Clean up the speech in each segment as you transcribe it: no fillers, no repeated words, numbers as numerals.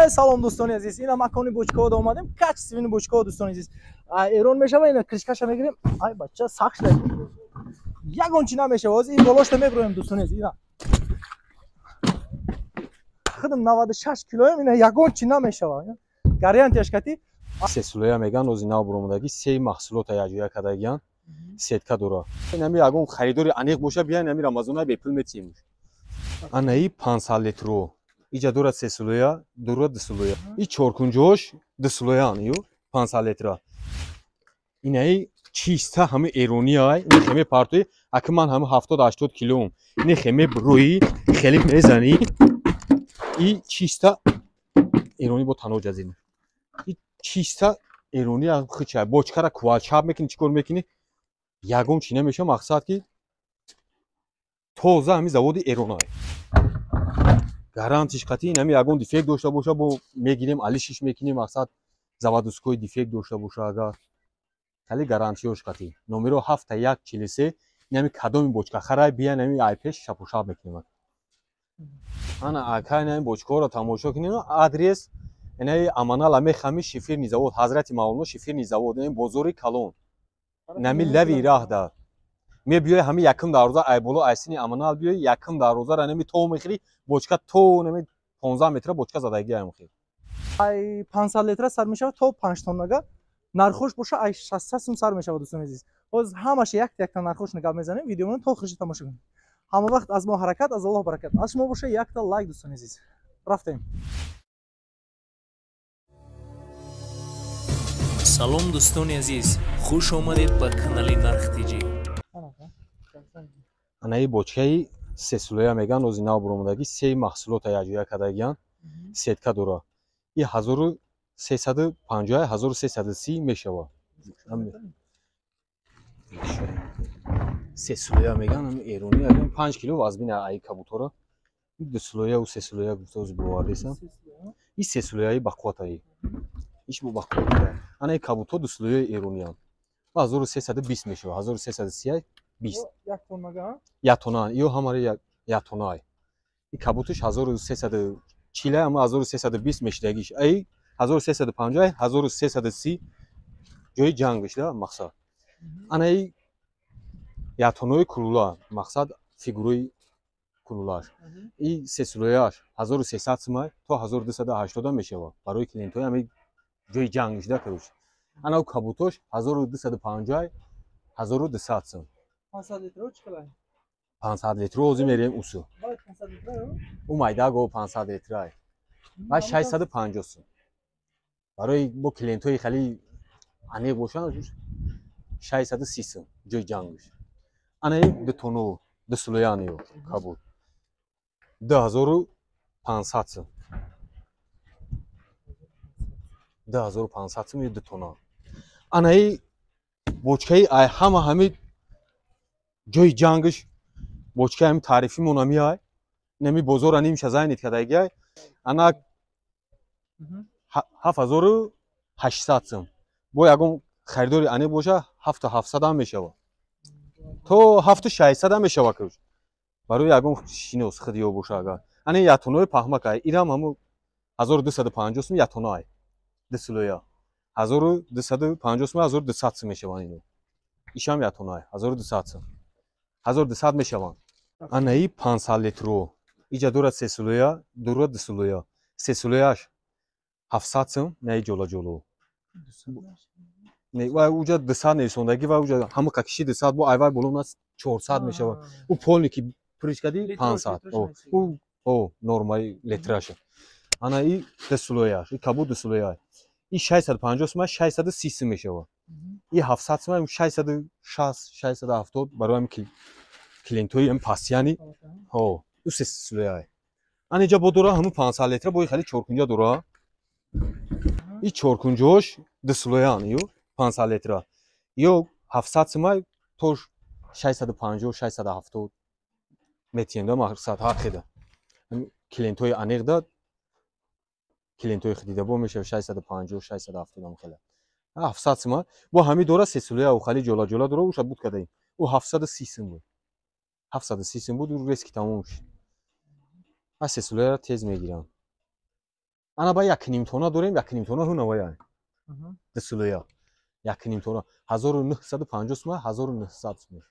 Салом дӯстони азиз, ина макони бочкаҳо омадем. Качественный бочкаҳо, дӯстони азиз. Эрон мешава, ина крышкаша мегирем. Ай бача, сахт шуда. Ягон чи намешава. Ҳозир ин болошта меброем, дӯстони азиз. Ина худам 96 килоем, ина ягон чи намешава. Гарантияш кати. Се сулоя меган, ози нав буромадаги, се маҳсулота якҷоя кардагиян, сетка дора. Инами ягон харидори аниқ боша, биян, ами Рамазона бепул метиҳем. Анаи 500 литро. Иҷа дора сесулоя, дора дусулоя. И чоркунҷош дусулоян, ю 500 литра. Инаи чиста ҳами эрониай, ини хеме партои, аки ман ҳами 70-80 килоум. Ини хеме брои, хеле мезани. И чиста эрони бо таноҷ азин. И чиста эрони хича, бочкара кувалчап мекунӣ, чӣ кор мекунӣ? Ягон чи намеша, мақсад ки тоза ҳами заводи эронай. Гарантиш қатъи, инами ягон дефект дошта боша, бо мегирем, алишиш мекунем, мақсад заводской дефект дошта боша, агар хеле гарантиёш қатъи. Номеро 7143, инами кадоми бочка харай, бия, инами айпеш шапушап мекунем. Ана ака, инами бочкаҳоро тамошо кунем. Адрес инаи Аманала мехами, шифирни завод, Ҳазрати Мавлоно, шифирни завод, инами бозори калон. Инами лави раҳда. Мебиёи ҳами якум дарвоза, айболо айсини Аманал биёи, якум дарвозаро нами то мехӯри, бочка то нами 15 метра бочка задаги ай мехӯри. Ай 500 литра сар мешава то 5 тоннага. Нархош боша ай 600 сум сар мешава, дӯстони азиз. Ҳозир ҳамаша якта якта нархош гап мезанем, видеоро то охирша тамошо кунед. Ҳама вақт аз мо ҳаракат, аз Аллоҳ баракат. Аз шумо боша якта лайк, дӯстони азиз. Рафтем. Салом, дӯстони азиз, хуш омадед ба канали Нарх Тиҷӣ. Анаи бочкаи сесулоя меган, ози нав буромадаги, се маҳсулота якҷоя кардагиян, сетка дора. И 1350, 1330 мешава. Сесулоя меган, ами эрони, ами 5 кило вазбина ай кабутора. Дусулоя у сесулоя гуфта ози бировардесам. И сесулояи бақувватаи. Иш бо бақуввата. Анаи кабуто дусулояи эрониян. 1320 мешава, 1330 20. Як тоннага? Як тонна, ё ҳамари як тоннаай. И кабуташ 1340, ама 1320 мешидагиш. Ай 1350, 1330 ҷои ҷангш да мақсад. Анаи як тоннаи кулула, мақсад фигурои кулулаш. И сесулояш 1300 сумай то 1280 мешава. Барои клиентҳои ҳами ҷои ҷангш да, короче. Ана кабутош 1250, 1200 сум. 500 литро чӣ қадар? 500 литро ҳозир мерем усу. 500 литро? У майда го 500 литрай. Ва 650 сум. Барои бо клиентҳои хеле аниқ бошанд 630 сум ҷои ҷангш. Анаи ду тону ду сулояниё кабуд. 2500 сум. 2500 сум ё ду тона. Анаи бочкаи ай ҳама ҳами ҷои ҷангш, бочкаи ҳами таърифимон ами ай, нами бозора нимша зайнит кардагиай, ана 7800 сум. Бо ягон харидори аниқ боша, 7700 ҳам мешава, то 7600 ҳам мешава, короче, барои ягон шинос хидиё боша. Агар ана як тонаи паҳмак ай, ирам ҳаму 1250 сум, як тона ай дусулоя 1250 сум, 1200 сум мешаванд ино. Ишам як тона ай 1200 сум, 1200 мешаванд. Анаи 500 литро иҷа дора сесулоя, дора дусулоя. Сесулояш 700 сум, наи ҷола-ҷоло. Не, ва уҷа 200 нависондагӣ, ва уҷа ҳама какиши 200, бо айвай боло нас 400 мешавад. У полный ки пуриш кардӣ 500. У о нормаи литраша. Ана и дусулояш, и кабуд дусулояш. И 650 сум, 630 сум мешавад. И 700 сум, 660, 670 барои ҳами клиентҳои ҳами пастияни. Ҳо, ӯ сесулояй. Ана иҷа бо дора ҳамун 500 литра, бо хеле чоркунҷа дора. И чоркунҷош дусулоян, ё 500 литра. Ё 700 сумай то 650, 670 метиҳем да, мақсад ҳар хеда. Клиентҳои аниқ да, клиентҳои хидида бо мешава 650, 670 ам хеле. 700 сума бо ҳами дора сесулоя, хали ҷола-ҷола дора, уша буд кадаим. Ӯ 730 сум буд. 730 сум буд, ӯ резки тамом шуд. А сесулояро тез мегирам. Ана ба 1.5 тонна дорем, 1.5 тонна ҳунавая. Дисулоя. 1.5 тонна 1950 сум, 1900 сум.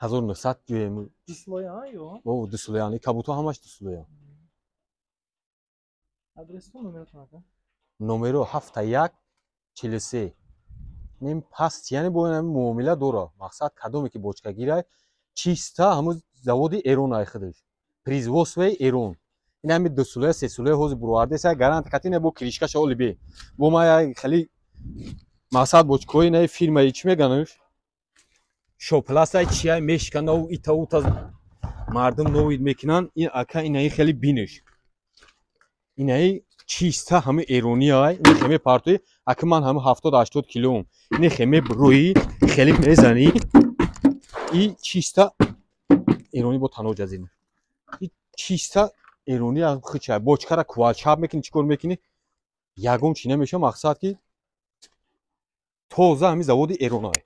1900 ҷоем. Дисулоя ё? О, дисулоя, ани кабуто ҳамаш дисулоя. Адресу номеротон ака? Номеро 71 43. Нем паст, яъне бо ин муомила дора. Мақсад кадоме ки бочка гирай, чиста ҳамун заводи Эрон ай худаш. Производствои Эрон. Ин ҳами 2 сулая, 3 сулая ҳозир буровардеса, гарант кати не бо кришкаша оли бе. Бо ма я хеле мақсад бочкои не фирмаи чӣ меганаш? Шопласай чия мешканав ита ута мардум новид мекунанд. Ин ака инаи хеле бинеш. Инаи чиста ҳами эронӣ ай, ин хеме партои, ака ман ҳами 70-80 килоам. Ин хеме рӯи хеле мезанӣ. И чиста эронӣ бо таноҷ аз ин. И чиста эронӣ хича бочкара кувалчап мекунӣ, чӣ кор мекунӣ? Ягон чӣ намеша, мақсад ки тоза ҳами заводи эрон ай.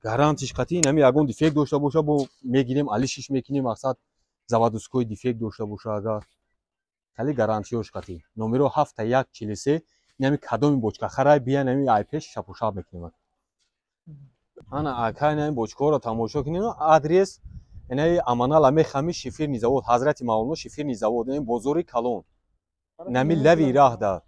Гарантиш қатъи ин ҳами ягон дефект дошта боша, бо мегирем, алишиш мекунем, мақсад заводской дефект дошта боша агар. Хеле гарантиёш қатъи. Номеро 71 43. Ин ҳами кадоми бочка харай биян ҳами айпеш шапушап мекунем. Ана ака ин ҳами бочкаҳоро тамошо кунем. Адрес инаи Аманала мехами шифирни завод, Ҳазрати Мавлоно шифирни завод, ин бозори калон. Ин ҳами лави раҳда.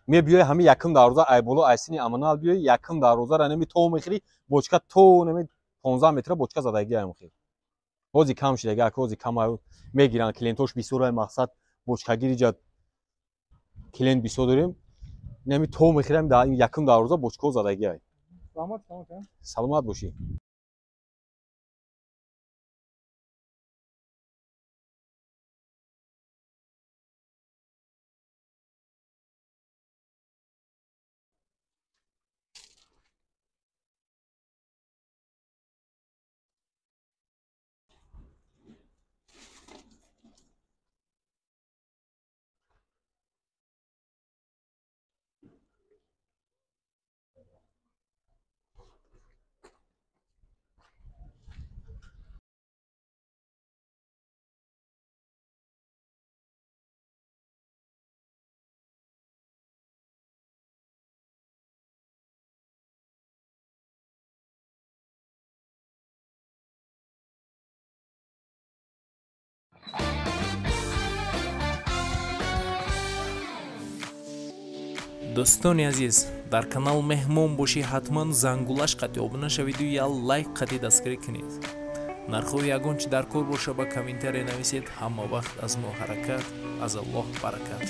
Мебиёй ҳами якум дарвоза айболо айсини Аманал биёй, якум дарвозара нами то мехӯри, бочка то нами 15 метра бочка задаги ай мехӯри. Ҳози кам шидаги, ака ҳози кам ай мегиранд клиентош бисёр ай мақсад бочкагири ҷа клиент бисёр дорем. Нами то мехӯрем дар якум дарвоза бочкаҳо задаги ай. Саломат, саломат. Саломат бошӣ. Дӯстони азиз, дар канал меҳмон бошӣ ҳатман зангулаш қатъи обуна шавиду я лайк қатъи дастгирӣ кунед. Нархҳои ягон чӣ дар кор боша ба комментария нависед. Ҳама вақт аз мо ҳаракат, аз Аллоҳ баракат.